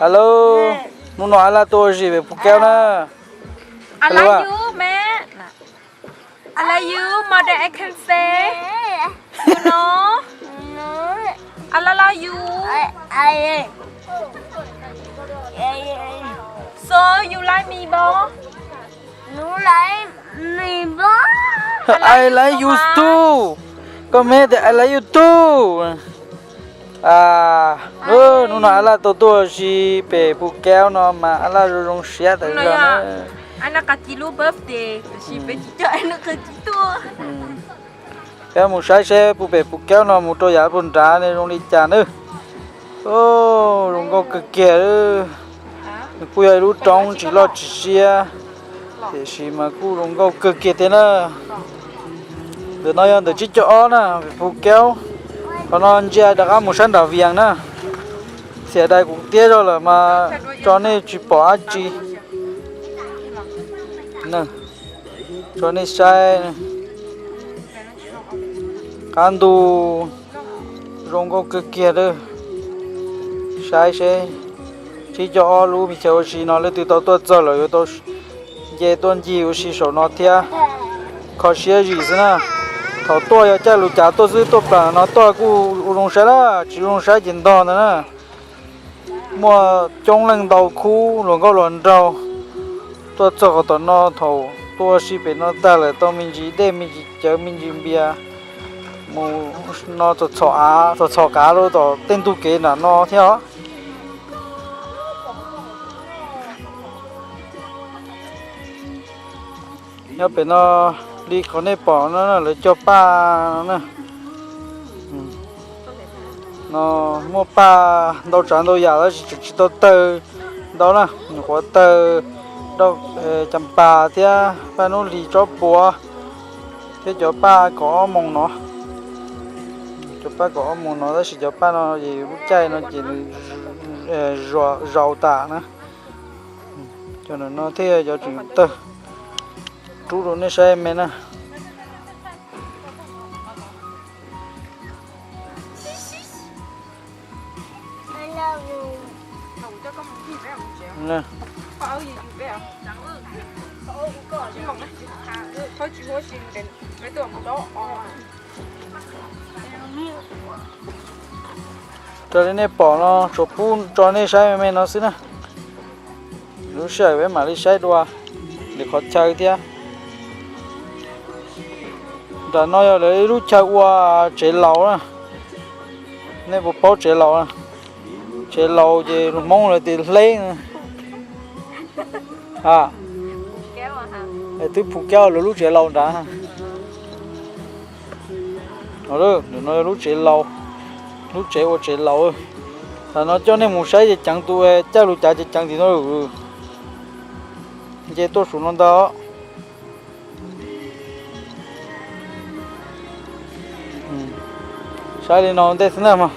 Hello, hnub no Ab Laj tuaj ua si pem Phu Kaub na. I love you, man. I love you more than I can say. You know? I love, love you. So you like me, bro? I like you too. Koj me tias I love you too. Hnub no Ab Laj tau tuaj si pem Phu Kaub no mas Ab Laj zoo zoo siab tas zog na. Peb mus saib seb puag pem Phu Kaub no mus rau yav puag nrad ne zoo li cas nawb. Zoo nkauj kawg kiag. Nws kuj yog ib lub roob tsis loj tsis siab, tiam sis mas kuj zoo nkauj kawg kiag thiab na. Ntawm no yog ntawm tsib caug ob na, pem Phu Kaub. Qhov no ntsia rov qab mus sab nram Vias na. Txhiam dais kuv tiab zog lawm mas tso nej tsis pom dab tsi. Tso nej saib. Qab ntug zoo nkauj kawg kiag lawm. Saib seb tsib caug ob lub me chaw ua si no leej twg tau tuaj txog lawm yuav tau nce tuaj ncig ua si saum no thiab. Kho siab zim xwb na. Thaum tuaj yog caij lus cav tuaj xwb, tuaj plam no tuaj kuj ua zoo saib na, tsis zoo saib ces ntog ntag na. Muaj coob leej ntau khub hluas nkauj hluas nraug tuaj txog qhov tom no, thaum tuaj ua si pem no tag lawm tau me ntsis dej me ntsis cawv me ntsis npias mus no txhom txhom av txhom txhom kav rau tom tej ntug kev nram no thiab os. Nyob pem no li qhov nej pom no lawv cog paj no na. No muaj paj ntau tsav ntau yam tab sis tseem tsis tau tawg ntau na, nyuam qhuav tawg rau cas pas thiab paj nub hlis tsob puav thiab cov paj kaum ob moos no. Cov paj kaum ob moos no tab sis cov paj no es lub caij no ces nws zaus tas na. Cov no thiaj cov tseem tawg, rub rau nej saib me na. Raws li nej pom no tsuas pub tso nej saib me me no xwb na. Lub sij hawm peb mam li saib dua lwm qhov chaw thiab. Nram no yog lawv ib lub chaw ua tsev laus na. Nej puas paub tsev laus? Tsev laus ces lus Hmoob lawv tias hleb. Twb Phu Kaub lawv lub tsev laus nrad. No yog lub tsev laus, lub tsev ua tsev laus. Tam no coj nej mus saib ces ceev tus caij lus cav ces ceev tim no. Nce tuaj saum no ntag. Saib li no ntej xwb na mog.